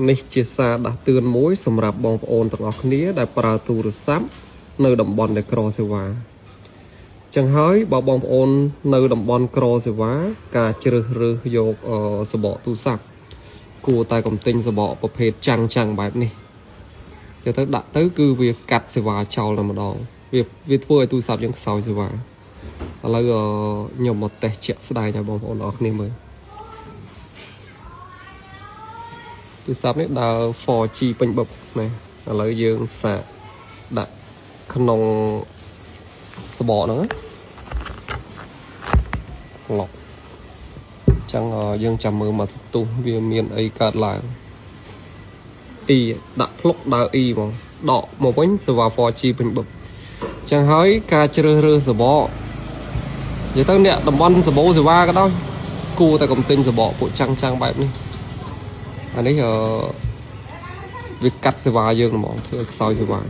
នេះជាសារដាស់តឿនមួយសម្រាប់បងប្អូនទាំងអស់គ្នាដែលប្រើទូរស័ព្ទនៅតំបន់ដែលក្រសេវាចឹងហើយបើបងប្អូននៅតំបន់ក្រសេវាការជ្រើសរើសយកអឺសបកទូរស័ព្ទគួរតែកុំទិញសបកប្រភេទចាំងចាំងបែបនេះយកទៅដាក់ទៅគឺវាកាត់សេវាចោលតែម្ដងវាវាធ្វើឲ្យទូរស័ព្ទយើងខ្សោយសេវាឥឡូវអឺខ្ញុំមកតេស្តជាក់ស្ដែងឲ្យបងប្អូនទាំងអស់គ្នាមើល ទូរស័ព្ទនេះដើរ 4G ពេញបឹបណាឥឡូវយើងសាកដាក់ក្នុងសបកហ្នឹងណាឡុកអញ្ចឹងយើងចាំមើលមកសន្ទុះវាមានអីកើតឡើង E ដាក់ភ្លុកដើរ E ហ្មងដកមកវិញសេវា 4G ពេញបឹបអញ្ចឹងហើយការជ្រើសរើសសបកនិយាយទៅអ្នកតំបន់សបោសេវាក៏ដោយគួរតែកុំទិញសបកពួកចាំងចាំងបែបនេះ អានេះអឺវាកាត់សេវាយើងហ្មងធ្វើឲ្យខ្សោយសេវា។